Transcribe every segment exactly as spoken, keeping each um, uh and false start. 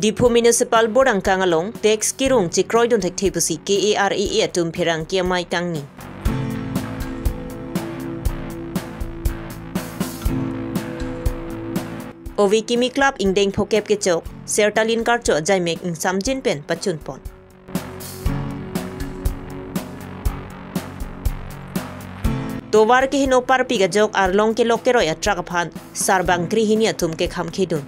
Diphu Municipal Board angkang along tax kerung chekroidun thekthe pusi K A R A A atum pherangke amei tangni. Ove Kimi Club ingdeng phokep kechok, Sertalin Karcho ajaimek ingsamjin pen pachunpon. Tovar keheno parpik ajok arlong kelok keroi atruck aphan sarbang krehini atum kekham khedun.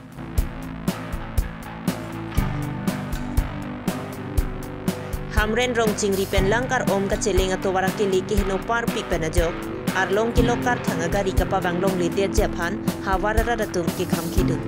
Hamren rong chingri pen langkar om kacheleng atovar akele keheno parpik pen ajok arlong kelok karthang agari kapavang longledetji aphan havar arat atum kekham khedun.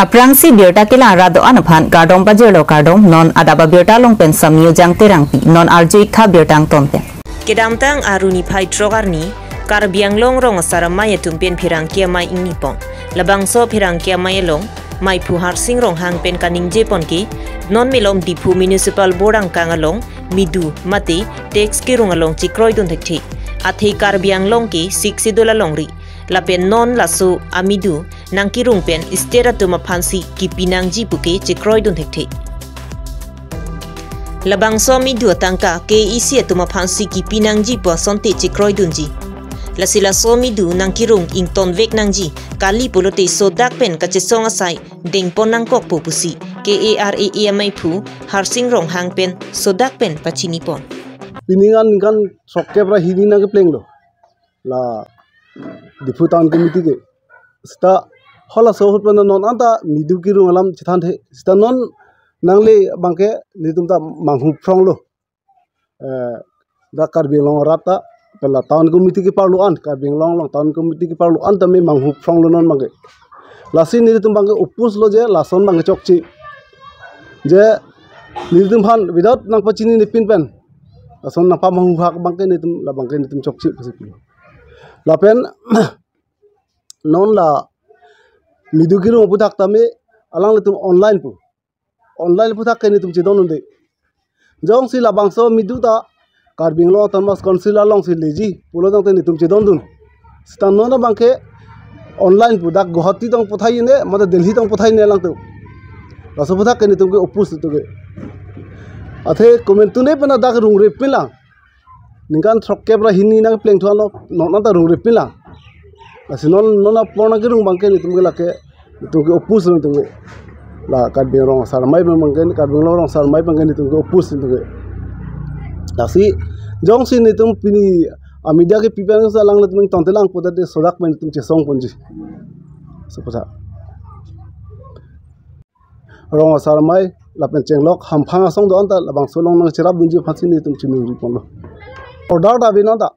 Aphrangsi birta kelang rat do-an aphan kardom pajirlo, kardom. Non adap abirta along pen Sami Ujang Terangpi, non arju-ik tha birta angton pen. Kedamtang Arni phai throk arni, Karbi Anglong rong asar amei atum pen pherangke amei ingnipon. Labangso pherangke amei along, meiphu Harsing Ronghang pen kaningjepon ke, non malom Diphu Municipal Board angkang along, midu, mate, tax kerung along chekroidun thekthe. Athe Karbi Anglong ke Sixth Schedule alongri. Lapen non laso amidu nangkerung pen state atum aphansi kipi nangji puke chekroidun thekthe. Labangso amidu atangka K A A C atum aphansi kipi nangji pu asonte chekroidunji. Lasi laso amidu nangkerung ingtonvek nangji kali pulote sodak pen kachesong asai dengpon nangkokpo pusi K A R A A ameiphu Harsing Ronghang pen sodak pen pachinipon. Pini ningkan, ningkan throkkep ra hini nangkeplenglo la Diphu Town Committee ke. Seta halaso ahut pen non anta midu kerung alam chethanthe. Seta non nangle abangke netum ta manghu phronglo. Eh, dak Karbi Anglong arat ta, pen la Town Committee keparlo an, Karbi Anglong along Town Committee keparlo an tame manghu phronglo non abangke. Lasi netum abangke oppose lo je, lason abangke chokche. Je netum aphan without nangpachinine pin pen, lason nangpamanghu hak abangke netum, labangke netum chokche pusi pu. Lapen non la midu kerung aputhak tame alanglitum online pu. Online aputhak ke netum chedondunde. Jongsi labangso midu ta Karbi Anglong Autonomous Council alongsi leji pulo tangte netum chedondun. Seta non abangke online pu, dak Guwahati tong puthai ne, mate Delhi tong puthai ne alangtum. Laso aputhak ke netum ke oppose netum ke. Athe komantu ne pen dak rungrep pinlang. Ningkan throkkep ra hini nangplengthulo, non anta rungrep pinlang. Lasi non, non apor nangkerung abangke netum ke lake, netum ke oppose netum ke. La Karbi Anglong asar amei abangke, Karbi Anglong rong asar amei abangke netum ke oppose netum ke. Lasi jongsi netum pini a media kepi pen sa alanglitum ingtontelang puta te sodak pen netum chesongponji. Laso aputhak. Rong asar amei lapen chenglok hamphang asong do-an ta labangso along nangcherapdunji aphansi netum chiningriponlo. Order ta ave non ta.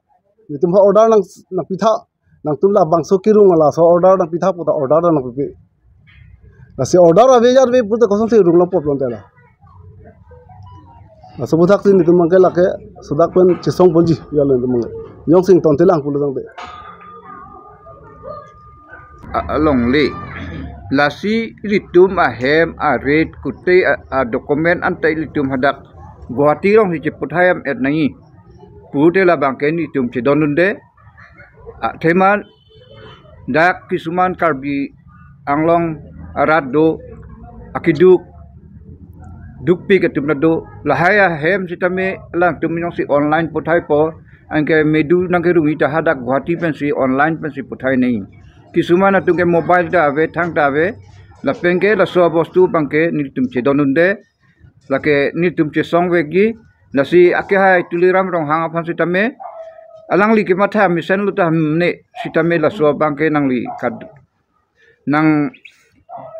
Netum ha order nang, nangpitha. Nangtum labangso kerung laso order nangpitha puta order ta nangpipe. Lasi order ave jar ave puta kosonsi rung lo pop lonte la. Laso aputhak si netum abangke lake sodak pen chesongponji ya lo netum abangke. Jongsi ingtontelang pulo tangte. A-, alongle. Lasi ilitum ahem arit kute a, a document anta ilitum hadak Guwahati alongsi cheputhai am et nangji pute labangke netum chedondunde. Athema dak kisuman Karbi Anglong arat do, akeduk dukpik atum ta do, lahai ahem sitame alangtum jongsi online puthaipo, anke midu nangkerungji ta hadak Guwahati pensi online pensi puthai nangji. Kisuman atum ke mobile ta ave, thang ta ave, lapen ke laso abostu abangke netum chedondunde, lake netum chesongvekji. Lasi akehai Tuliram Ronghang aphan sitame, alangli kematha mesenlo tahai ne sitame laso abangke nangli kad nang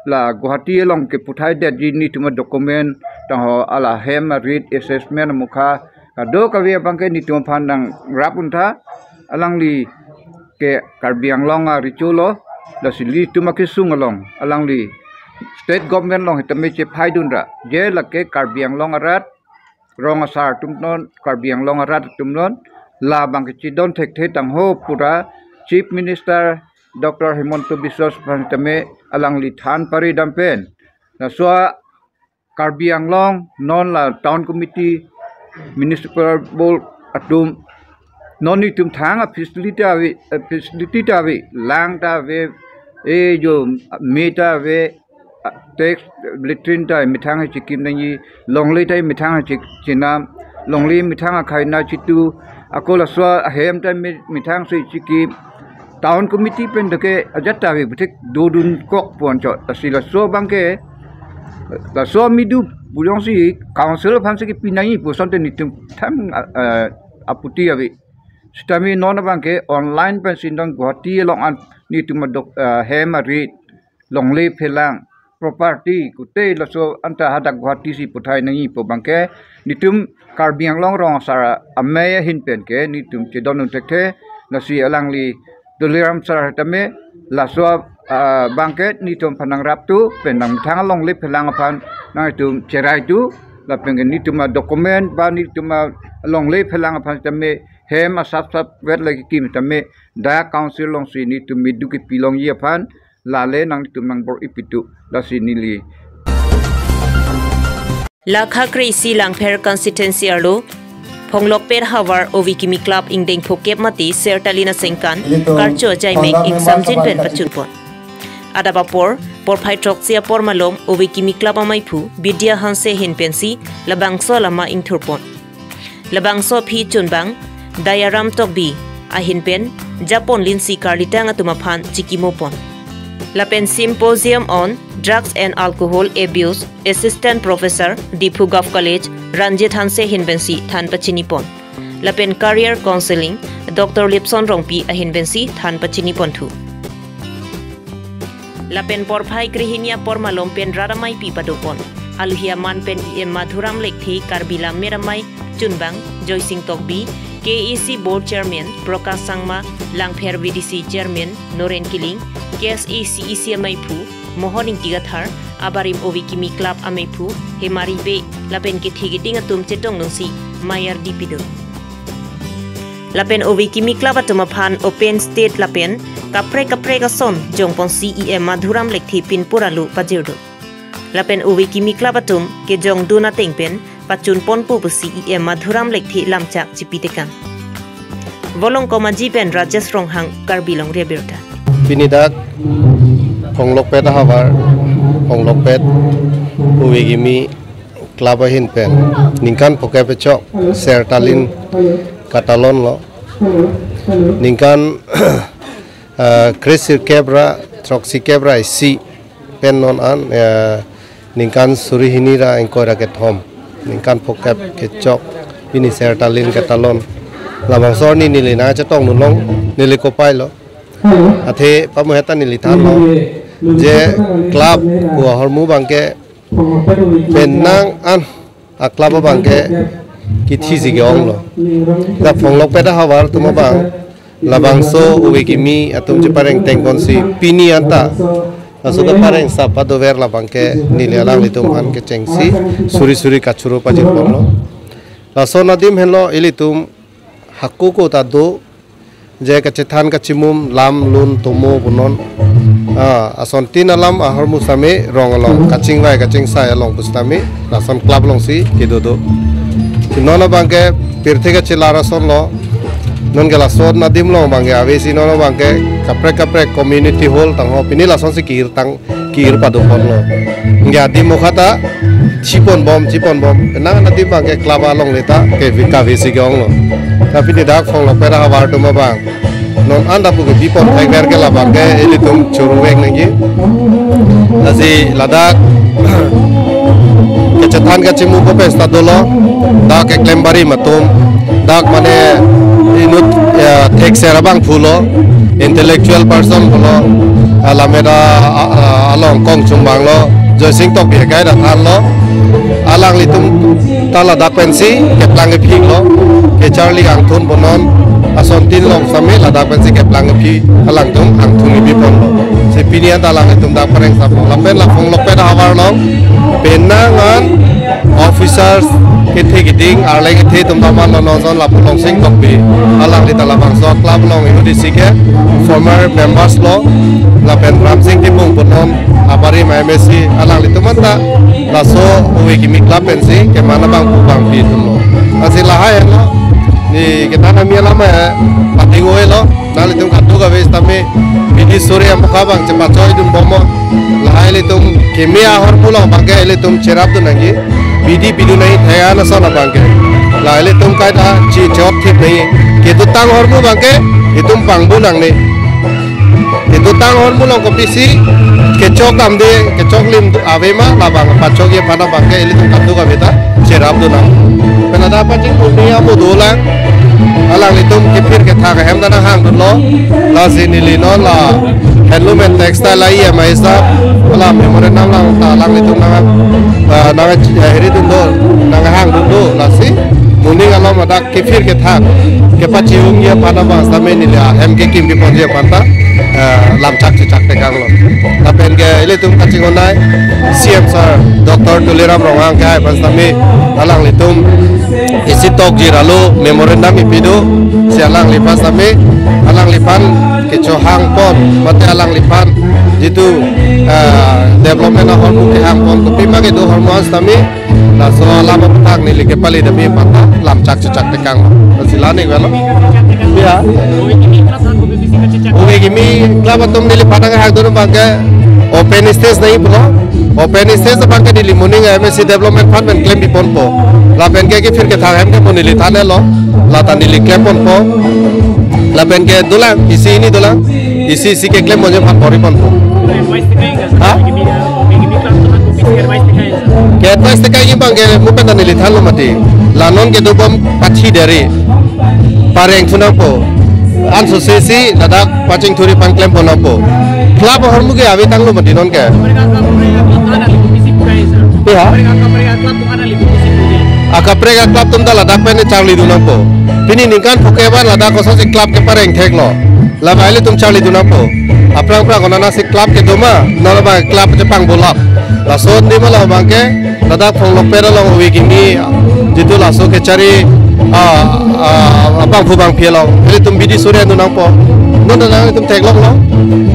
la Guwahati along keputhaidetji netum adocument, tangho ala hem arit assessment amukha, kadokave abangke netum aphan nangrap untha. Alangli ke Karbi Anglong arecho lo, lasi ilitum akesung along alangli state government along sitame chephaidunra, je lake Karbi Anglong arat, rong asar atum non, Karbi Anglong arat atum non, labangke chedon thekthe tangho pura Chief Minister Doctor Himanta Biswa Sarma aphan tame alangli than pari dampen. Laso Karbi Anglong non la Town Committee, Municipal Board atum non netum thang a facility ta ave, a facility ta ave, lang ta ave, e jo me ta ave, ah, tax, latrine ta methang hai chikim nangji, longle ta methang hai chik-, chenam, longle methang akhai na chitu, ako laso ahem ta me-, methang si chikim, town committee pen doke ajat ta ave puthek dodun kok pon chot. Lasi laso abangke, laso midu pu jongsi council aphan si kipi nangji pu asonte netum thang, ah, ah, aputi ave. Sitame non abangke online pen si non Guwahati along an netum adok, ah, hem arit, longle phelang, property kute laso anta hadak Guwahati si puthai nangji pu abangke netum Karbi Anglong Rong Asar Amei ahin pen ke netum chedondun thekthe. Lasi alangli Tuliram Sar tame laso, ah, abangke netum aphan nangraptu, pen nangthang longle phelang aphan nangtum cheraitu, lapen ke netum adocument ba netum alongle phelang aphan tame hem asap sap vet lagi kim tame dak council alongsi netum midu kipi longji aphan lale nangtum nangbor-ipitu, lasi neli. Lakha kre-isi Langpher constituency arlo Phonglokpet havar Ove Kimi Club ingdeng phokep mati Sertalin asengkan karcho ajaimek ingsamjin pen pachunpon. Adap apor, porphai throksi apor malom Ove Kimi Club amaiphu Bidya Hanse ahin pensi labangso alama ingthurpon. Labangso aphi chunbang Dayaram Tokbi ahin pen japon linsi karlitang atum aphan chikimopon. Lapen Symposium on Drugs and Alcohol Abuse, Assistant Professor, Diphu Govt College, Ranjit Hanse ahin pensi than pachinipon. Lapen Career Counseling, Doctor Lipson Rongpi ahin pensi than pachinipon thu. Lapen porphai grihini apor malom pen rat amaipi padopon. Aluhi aman pen E M Madhuram Lekthe Karbi Lammet Amei, chunbang Joysing Tokbi, K A A C Board Chairman Prakash Sangma, Langpher V D C Chairman Noren Killing, K S A C E C amaiphu Mohon Ingti Kathar, abarim Ove Kimi Club amaiphu Hemari Bey, lapen kethe keding atum chetongdunsi mayar dipidun. Lapen Ove Kimi Club atum aphan open stage lapen kaprek kaprek ason jongponsi E M Madhuram Lekthe pinpur alu pajirdun. Lapen Ove Kimi Club atum kejongdun ateng pen pachunponpo pusi E M Madhuram Lekthe lamchak chipitekang. Volongkom Aji pen Rajesh Ronghang, Karbi Longri Abirta. Pini dak Phonglokpet havar, Phonglokpet Ove Kimi Club ahin pen ningkan phokep kechok Sertalin katalon lo. Ningkan, ah, kre-sirkep ra throksi kep ra isi pen non an, ah, ningkan suri hini ra ingkoi ra kethom, ningkan phokep kechok pini Sertalin katalon. Labangso arni neli nangchetongdunlong, neli kopai lo. Athe pamuheta neli thanlo je club pu ahormu abangke penang an a club abangke kithisi ke-ong lo. Dak Phonglokpet havar atum abang labangso Ove Kimi atum chepareng tengponsi pini anta laso kapareng sap padover labangke neli alanglitum aphan kechengsi suri suri kachoro pajirponlo. Laso adim henlo ilitum hako ko ta do je kachethan kachimum lam lun tomo punon. Ah, asontin alam ahormu sitame rong along kachingvai kachingsai along pusitame lason club alongsi kedo do. Non abangke pirthe kachelar ason lo. Non ke lason adim along abangke avesi non abangke kaprek kaprek community hall tangho pini lasonsi kir tang kir padoponlo. Nge adim mokha ta chiponbom, chiponbom. Nang adim abangke club along le ta ke vi-, kavesi ke-ong lo. Tapi pini dak Phonglokpet havar atum abang non anta pu kebipon thekver ke labangke ilitum choro vek nangji. Lasi ladak kachethan kachimum ko pesta dolo. Dak keklem barim atum, dak mane inut, ya, thekser abangphulo, intellectual person pulo, ah, lameda, ah, ah, along kong chumbanglo, Joysing Tokbi akai da thanlo, alanglitum ta ladak pensi keplang kephiklo, kecharli angthun punon, asontin along sitame ladak pensi keplang kephi, alangtum angthun kebiponlo. Si pini anta alanglitum dak pareng saplo, lapen la Phonglokpet havar along penang an officers kethe keding arleng kethe atum ta manlo, non ason lapu Longsing Tokbi, alangli ta labangso club along inut isi ke former members lo, lapen Ramsing Timung punon abarim M A C, alanglitum anta laso Ove Kimi Club pensi keman abangphu abangpi atumlo. Lasi lahai henlo Di kita nami alam eh, pati gue lo, nanglitum katu ka wes tame, bidi sore amukha bang cepat coy dun bomo, lahai ilitum kimi ahormu lo bangke ilitum cherap dun nangji, bidi pidu nai thaya na sona bangke, lahai ilitum kaita chi chot thip nai, kedotang ahormu bangke, itum pangbu nangne. Kedotang ahormu long kopisi, kechok amde, kechok lim ave ma, labang pachokji aphan abangke ilitum katu ka beta, cherap dun nang. Pen ladak pachingthur ni amu dolang, alanglitum kephir kethak ahem ta nanghang dunlo, lasi neli non la handloom and textile la E M I sa, la memorandum lang ta alanglitum nang, ah, nang, eh, heri dun do, nanghang dun do, lasi moning along ladak kephir kethak, kepachingthurji aphan abang sitame neli ahem kekim piponji aphan ta, eh, lamchak chechak tekanglo. Lapen ke ilitum kachinghon nai C M sir Doctor Tuliram Ronghang kehai aphan sitame alanglitum isi tokji ralo memorandum ipi do, si alangliphan sitame, alangliphan kechohang pon, mate alangliphan jitu, eh, development ahormu kehang pon, kopima kedo ahormu an sitame, laso alam aputhak neli kepali dami aphan ta lamchak chechak tekang. Lasi la ni velo. Ya. Ove Kimi Club atum neliphan nanghang dun bangke open stage nai pulo. Open stage bangke neli moning M A C development fund pen klem piponpo. Lapen ke kephir kethak ahem ke mo neli than-et lo. Lata neli klem ponpo. Lapen ke dolang, isi hini dolang. Isi isi keklem ponji aphan pori ponpo. Ha? Ke advice teka ini bangke mo pen ta neli thanlo mati. La non kedo bom pathi deri. Pareng thu nangpo. Ansose si ladak pachingthurji aphan klem pon nangpo. Club ahormu ke ave tanglo mati non ke. Pe ha? Akaprek a-club atum ta ladak pen charli dun nangpo. Pini ningkan phokep an ladak kosonsi club kepareng theklo. Labang ilitum charli dun nangpo. Aphrang phrang konatsi club kedo ma, non labang club chepang bulap. Lason di ma labang ke, ladak Phonglokpet along Ove Kimi, jitu laso kechari, ah, ah, abangphu bangphi along. Ilitum bidi sore dun nangpo. Non ta nanglitum theklonglo.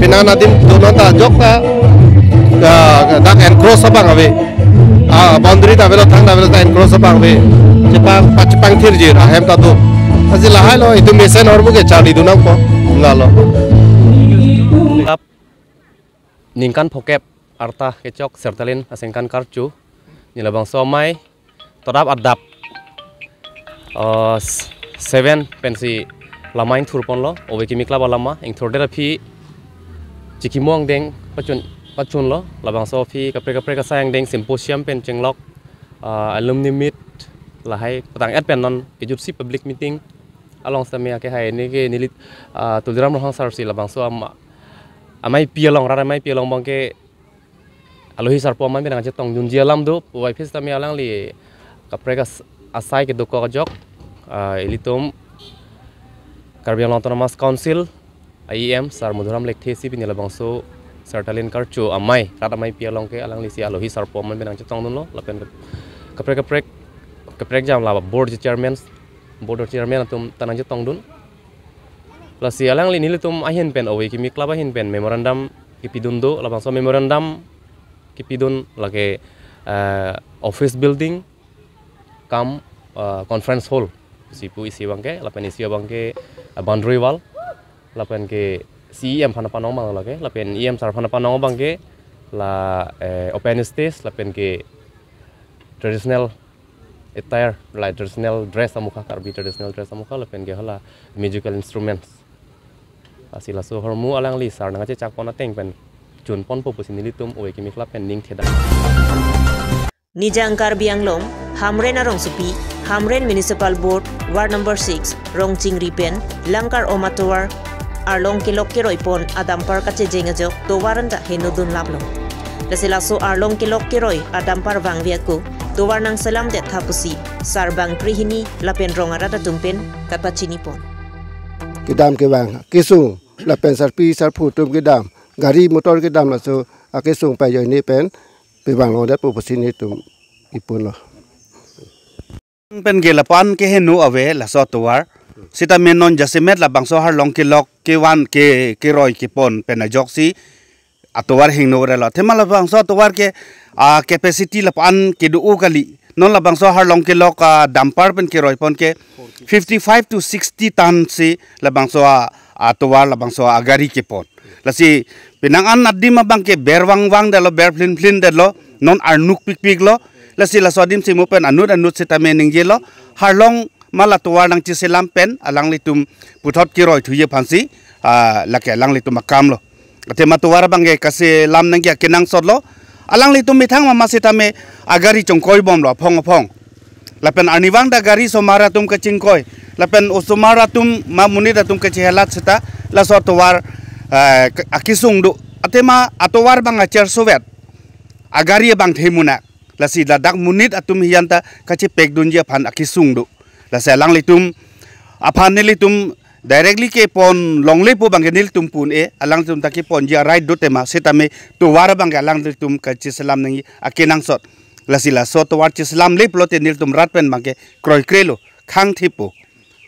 Penang adim do non ta ajok ta, ah, dak encroach abang ave. Ah, boundary ta avelo, thang ta avelo, ta encroach abang ave. Chepang, pa chepangthirji ahem ta do. Lasi lahai lo, itum mesen ahormu ke charli dun nangpo. Lalo. Ningkan phokep arta kechok Sertalin aningkan karcho. Neli labangso amei todap adap, eh, s-, seven pensi lama ingthur ponlo, Ove Kimi Club alama, ingthurdet aphi chikimo angdeng pachun, pachunlo, labangso aphi kaprek kaprek asai angdeng symposium pen chenglok, eh, alumni meet, lahai patang-et pen non kejutsi public meeting along sitame akehai neke neli, eh, Tuliram Ronghang sir si labangso ama, ameipi along, rat ameipi along bangke alohi sarpo aman pen nangchetongdunji alam do, puvoiphit sitame alangli kaprek as-, asai kedokok ajok, ah, ilitum Karbi Anglong Autonomous Council, E M, Sir Madhuram Lekthe si pini labangso Sertalin karcho amei, rat ameipi along ke alanglisi alohi sarpo aman pen nangchetongdunlo, lapen kaprek kaprek, kaprek jam la board chairman, board chairman atum ta nangchetongdun. Lasi alangli nelitum ahin pen, Ove Kimi Club ahin pen memorandum kipidun do, labangso memorandum kipidun lake, eh, office building cum, eh, conference hall. Si pu isi abangke, lapen isi abangke, eh, boundary wall, lapen ke C E M aphan panong abang lake, lapen E M sir aphan panong abangke, la, eh, open stage, lapen ke traditional attire, like traditional dress amukha, Karbi traditional dress amukha, lapen ke hala musical instruments. Lasi laso ahormu alangli sir nangchechak pon ateng pen chun ponpo pusi nelitum Ove Kimi Club pen ning theda. Nijang Karbi Anglong, Hamren arongsopi, Hamren Municipal Board, Ward number six, Rongchingri pen, Langkar-om atovar, arlong kelok keroi pon adampar kachejeng ajok tovar anta henodun laplo. Lasi laso arlong kelok keroi adampar vangve ako, tovar nangselamdet tha pusi, sarbang krehini lapen rong arat atum pen kapachini pon. Kedam kevang, kesung, lapen sarpi, sarpo atum kedam, gari motor kedam laso, akesung pajoine pen, pevang longdet po pusi nelitum iponlo. Pen ke lapu-an keheno ave laso atovar. Sitame non jasemet labangso arlong kelok kevan ke keroi kepon pen ajoksi atovar hingno relo. Athema labangso atovar ke, ah, capacity lapu-an kedo-o kali. Non labangso harlong kelok a dumper pen keroi pon ke fifty five to sixty ton si labangso a, atovar labangso agari kepon. Lasi penang an adim abang ke ber vangvang detlo, ber phlin phlin detlo, non arnuk pikpiklo. Lasi laso adim si mo pen anut anut sitame ningjelo, harlong ma la tovar nangchiselam pen alanglitum puthot keroi thuji aphansi, ah, lake alanglitum akamlo. Athema tovar abang ke kaselam nangji akenangsotlo. Alanglitum methang mama sitame agari chongkoi bomlo aphong aphong. Lapen arnivang ta gari osomar atum kachingkoi. Lapen osomar atum ma monit atum kachehelat seta laso tovar, eh, ke-, akesung do. Athema atovar abang achersovet. Agari abang themuna. Lasi ladak monit atum hiyan ta kachepekdunji aphan akesung do. Lasi alanglitum aphan nelitum directly kepon longlepo abang ke nelitum pun-e, alanglitum ta keponji a-right do tema, sitame tovar abang ke alanglitum kachiselam nangji akenangsot. Lasi laso tovar chiselamle pulote nelitum rat pen abang ke kroikrelo, khangthepo.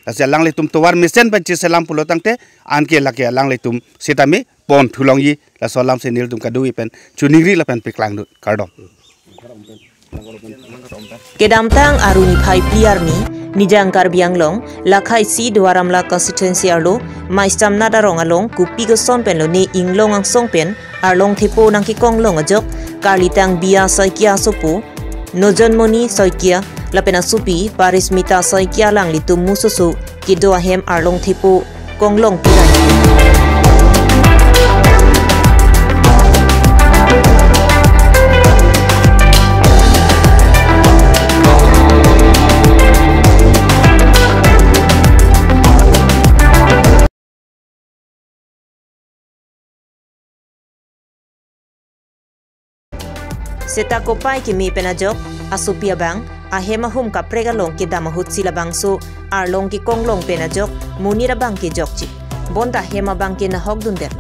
Lasi alanglitum tovar mesen pen chiselam pulo tangte, anke lake alanglitum sitame pon thulongji, laso alam si nelitum kadokave pen choningri lapen paklangdun, kardom. Kedamtang Aru niphai phli arni, Nijang Karbi Anglong, lakhai isi Duar Amla constituency arlo, Maistamnat arong along, kopi koson pen lone inglong angsong pen arlong thepo nangkekong long ajok, karlitang Bia Saikia asopo, Nojonmoni Saikia, lapen asopi, Parismita Saikia alanglitum musoso kedo ahem arlong thepo konglong pirai. Seta kopai keme pen ajok, asopi abang, ahem ahum kaprek along kedam ahut si labangso arlong kekong long pen ajok, monit abang ke jokche. Bonta hem abang ke nahokdundetlo.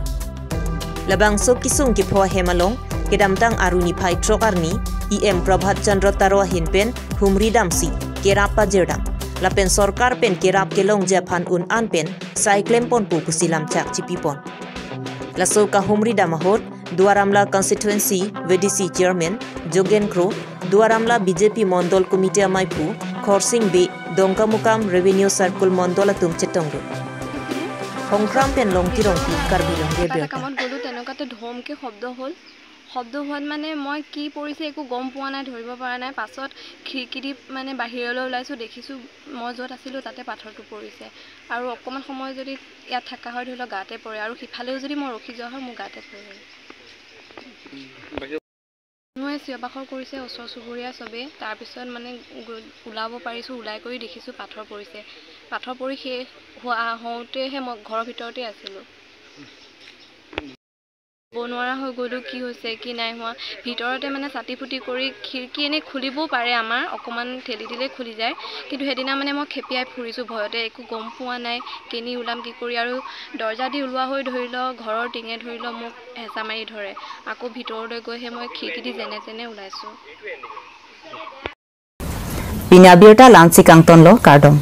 Labangso kesung kepho ahem along, kedamtang Aru niphai throk arni, E M Prabhat Chandra Taro ahin pen, humri damsi, kerap pajirdam. Lapen sorkar pen kerap kelongji aphan un-an pen, sai klemponpo pusi lamchak chipipon. Laso kahumri dam ahut, Duar Amla constituency V D C chairman Jogen Kro, Duar Amla B J P Mondol Committee amaiphu, Khorsing Bey, Dongkamukam Revenue Circle Mondol atum chetongdun. Hongkram pen Longti Rongpi, Karbi Longri Abirta. কামত গ'লো, তেনেকুৱাতে ধমকৈ শব্দ হ'ল। শব্দ হোৱাত মানে মই কি পৰিছে একো গম পোৱা নাই, ধৰিব পৰা নাই। পাছত খিৰিকী দি মানে বাহিৰলৈ ওলাইছোঁ, দেখিছোঁ মই য'ত আছিলোঁ তাতে পাথৰটো পৰিছে। আৰু অকণমান সময় যদি ইয়াত থকা হয়, ধৰি লওক গাতে পৰে, আৰু সিফালেও যদি মই ৰখি যোৱা হয়, মোৰ গাতে পৰে। মানুহে চিঞৰ বাখৰ কৰিছে, ওচৰ চুবুৰীয়া চবেই। তাৰপিছত মানে গ-, ওলাব পাৰিছোঁ, ওলাই কৰি দেখিছোঁ পাথৰ পৰিছে। পাথৰ পৰি শেষ হোৱা, হওঁতেহে মই ঘৰৰ ভিতৰতে আছিলোঁ। যাব নোৱাৰা হৈ গ'লোঁ, কি হৈছে কি নাই হোৱা। ভিতৰতে মানে চাটি ফুটি কৰি খিৰিকী এনেই খুলিবও পাৰে আমাৰ, অকণমান ঠেলি দিলে খুলি যায়, কিন্তু সেইদিনা মানে মই খেপিয়াই ফুৰিছোঁ ভয়তে, একো গম পোৱা নাই কেনি ওলাম কি কৰি। আৰু দৰ্জা দি ওলোৱা হৈ ধৰি লওক ঘৰৰ টিঙে ধৰি লওক মোক হেঁচা মাৰি ধৰে, আকৌ ভিতৰলৈ গৈহে মই খিৰিকী দি যেনে তেনে ওলাইছোঁ। Pini abirta la-ansi kangtonlo, kardom.